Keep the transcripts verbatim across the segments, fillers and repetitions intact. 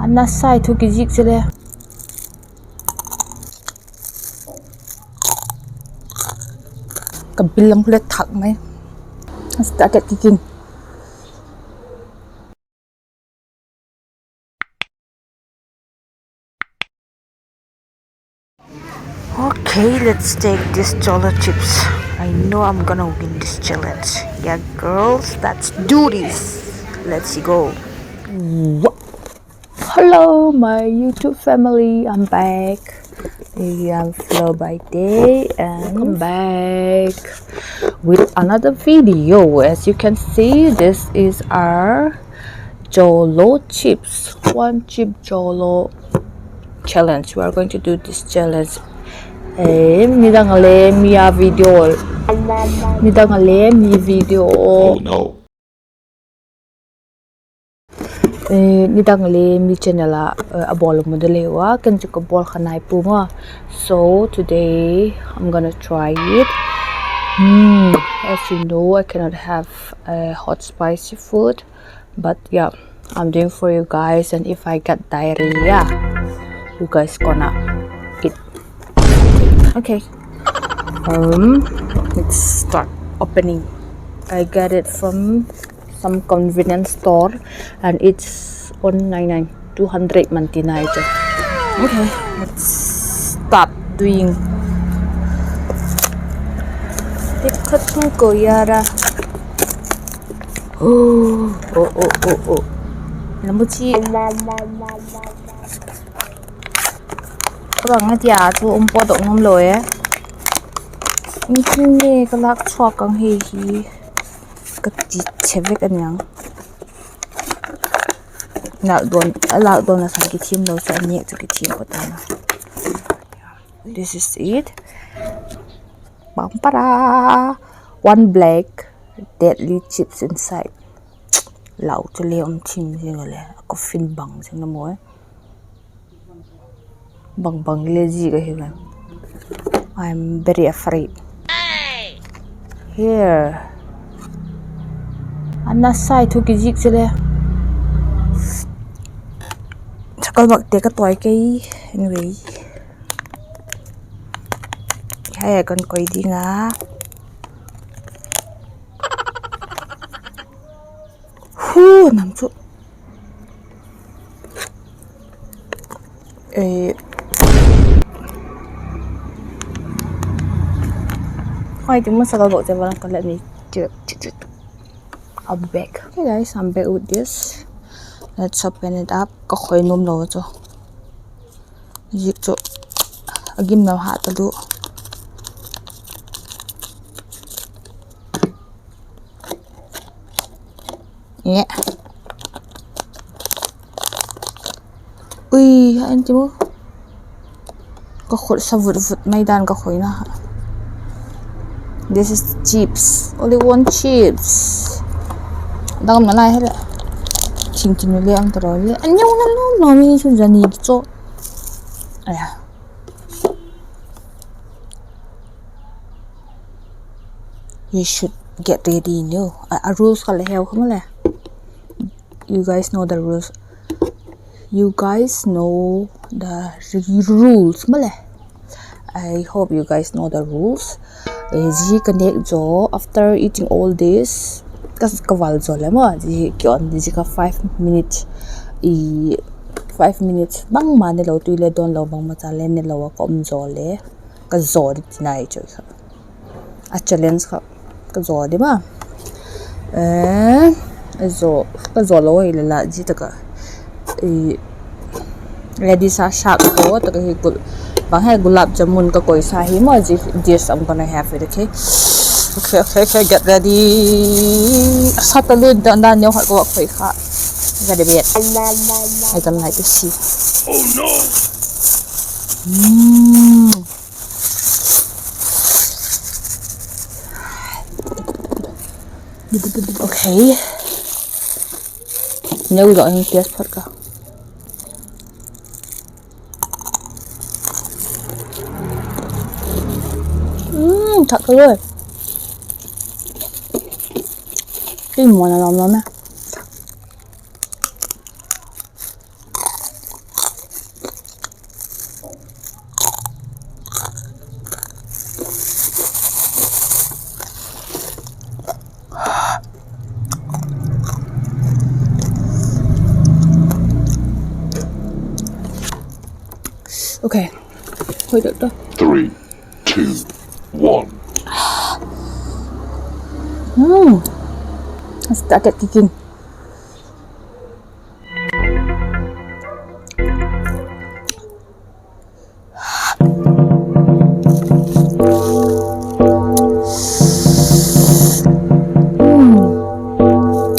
Nasai thu kizik chu le. Ka bil lam khu le thak mai. Jacket kikin. Okay, let's take this Jolo chips. I know I'm gonna win this challenge. Yeah, girls, let's do this. Let's go. Hello, my YouTube family. I'm back. I am Flow by Day, and I'm back with another video. As you can see, this is our Jolo chips. One chip Jolo challenge. We are going to do this challenge. Eh, nidang a le mi a video. Nidang a le mi video. Oh no. Eh, nidang a le mi channel a, eh, a bawl mu de le ua, ken chu ka bawl kha nai pua ma. So today I'm gonna try it. Hmm, as you know, I cannot have, uh, hot spicy food, but yeah, I'm doing for you guys, and if I get diarrhea, you guys gonna eat. Okay. Um, let's start opening. I get it from some convenience store, and it's one ninety-nine, two hundred man ti nai chu. Okay, let's start doing. Tikhat ko yara. Oh, oh, oh, oh, oh. Lambu chi. Ka bang a tia chu um pawt dok nuam lo e. Intin nge ka lâk chhuak ang hi hi. Ka ti che vek a niang. Lâk dawn, a lâk dawn a san kithiam lo chu a nêk chu kithiam pawt a. This is it. Pam para. One black deadly chips inside. Lau chu le um thim zing a le, a coffin bang zing na maw. Bang bang le zik ahi ve. I'm very afraid. Here. A nasai thu kizik chu le. Sakal bak te ka toi kei. Anyway. Hai kan koi ding a. Hu, nam chu. Eh. Hoi, ti mun sakal bak te va lang ka let me check, check, check. I'm back. Okay, guys, I'm back with this. Let's open it up. Ka khoi nuam lo chu. Zik chu a gim lo ha ta lu. Ui, ha en ti mu. Ka khut sa vut vut mai dan ka khoina. This is chips. Only one chips. Dang na lai hele. Thing thing le ang ta ro le. An yau na lo lo mi chu jani cho. Aya. You should get ready, you know. A, a rules ka le heu kha ma le. You guys know the rules. You guys know the re-, rules ma le. I hope you guys know the rules. Eh, zi ka nêk zaw, after eating all this, ka, ka val zaw le ma, zi ki on, zi ka five minutes, i, five minutes, bangma ne lo, tui le dawn lo, bangma cha le ne lo a ka um zaw le. Ka zaw di ti nai chu kha. A challenge kha. Ka zaw di ma. Eh, zaw, ka zaw lo hi le la ji ta ka. I, ready sa shak ko ta ka hi gul. Bang he gulab jamun ka koi sa hi ma ji, this I'm gonna have it, okay? Okay, okay, okay, get ready. Sa ta lu dan dan neu khat ko koi kha. Very bad. I don't like to see. Oh no. Mm. Okay. Neu lo hin test phot ka. Mm, thak ka loi. Ei, muan a lawm lawm e. Okay. Hoi dok to. Three, two, one. Hmm. Started kicking. Hmm.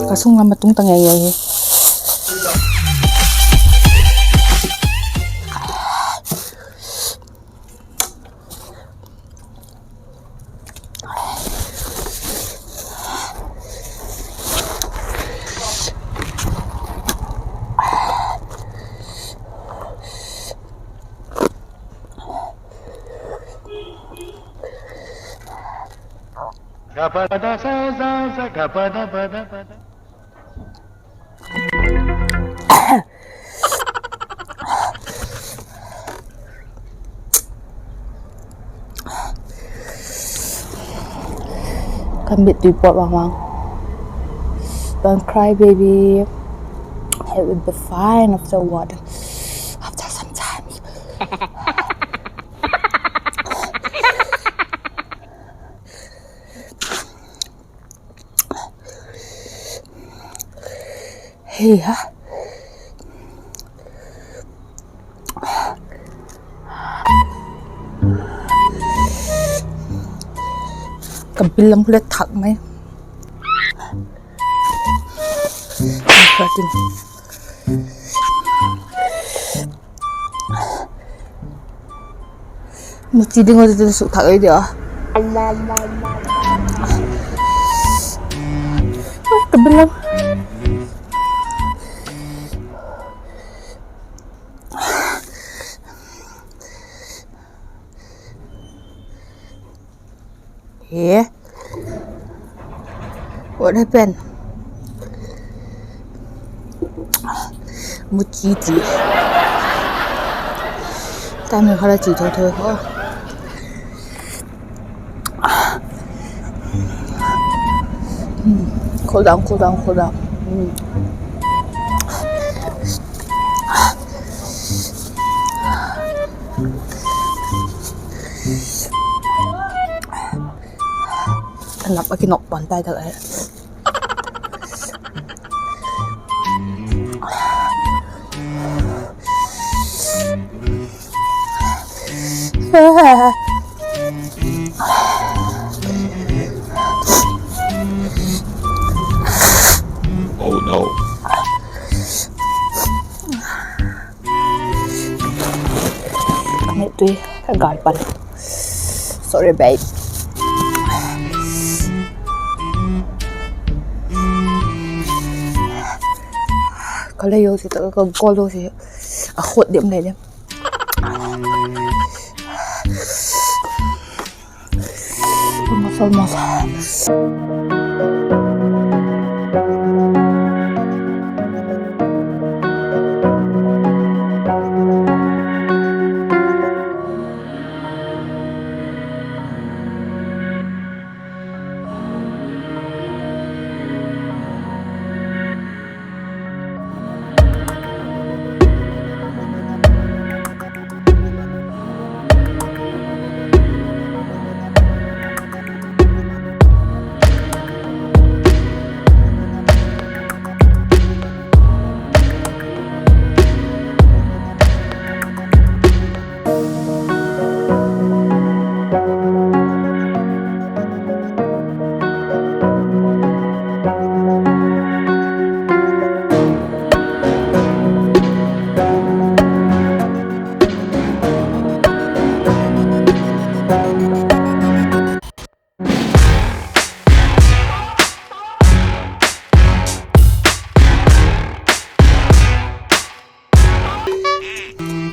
Ka sung lam a tung ta ngei ngei hi. Ka mit tui pawt vang vang. Don't cry, baby. It will be fine afterward. After some time. Hei ha. Ka bil lam khu le thak mai. Ka ting. Muchi ding a ti suk thak ei dia. Ka bil lam. He. What happened? Muchi ti. Time kha la chi tho tho kha. Hmm. Cool down, cool down, cool down. Hmm. Ka lap a kinok pan tai tak e. Oh no. Ka mit tui ka gal pan. Sorry, babe. Ka lei zosia tak, ka gol zosia a khut dim lei dim. Almost, almost.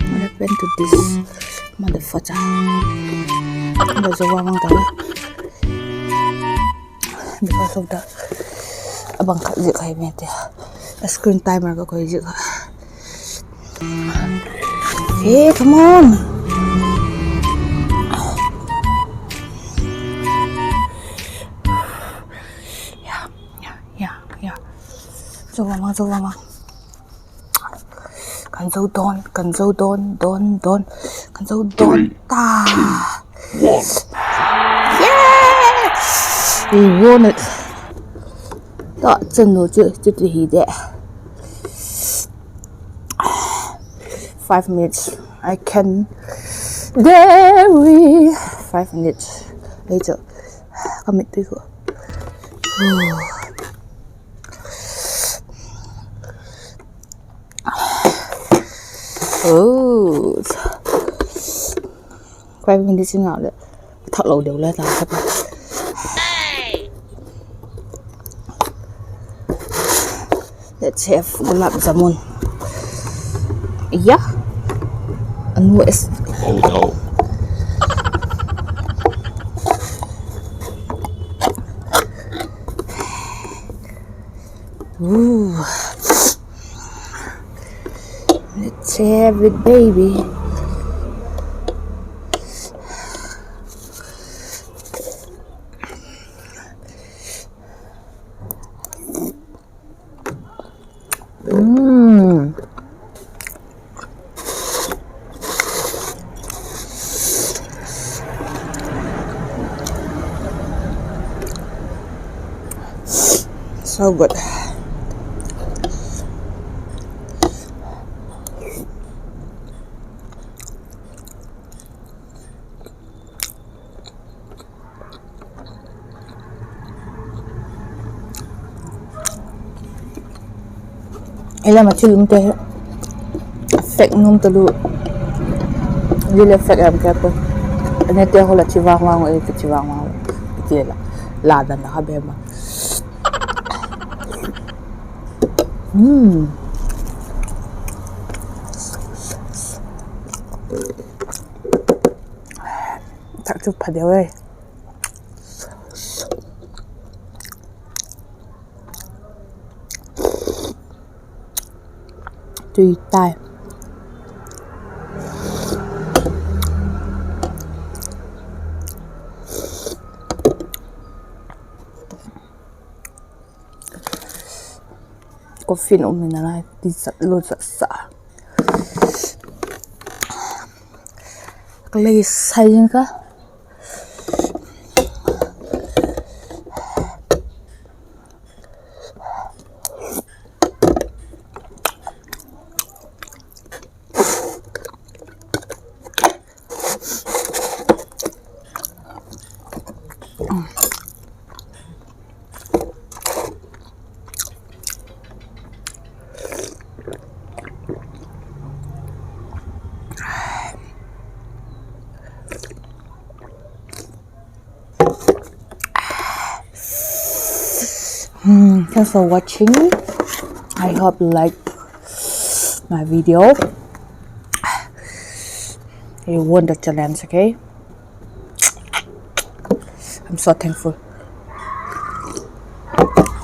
What happened to this motherfucker? Lo zo va mang ta la. Because of the, a bang khat ziak hai me te. A screen timer ka koi ziak a. Hey, come on. Ya, ya, ya, ya. Zo va mang, zo va mang. Kan zo dawn, kan zo dawn, dawn, dawn. Kan zo dawn ta. Yes! We won it. Ta, chan nu chu, chu ti hi de. Five minutes. I can. There we. Five minutes. Ei chu. Ka mit tui ko. Oh. Five minutes in ngau le. Thak lo deu le ta khat. Let's have gulab jamun. Yeah. Anu es. Oh no. Ooh. Let's have it, baby. Mm. So good. Ei lam a thil umte, fake nuam talu. Zia le fake em ka pu. Anete hol a chi vang vang, ei ka chi vang vang. Ti la, la dan la kha bema. Hmm. Thak chu pha deu e. Tui tai. Coffee in um in a lai ti sat lu sat sa. Ka lei sai in ka. Hmm, thanks for watching. I hope you like my video. You won the challenge, okay? I'm so thankful.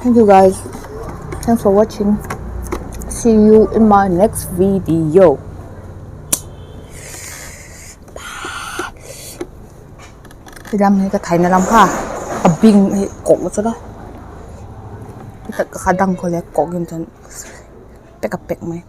Thank you, guys. Thanks for watching. See you in my next video. Ti lam hi ka thaina lam kha. A bing hi kok chu la. Ka kha dang kho le kok in chan. Pek a pek mai.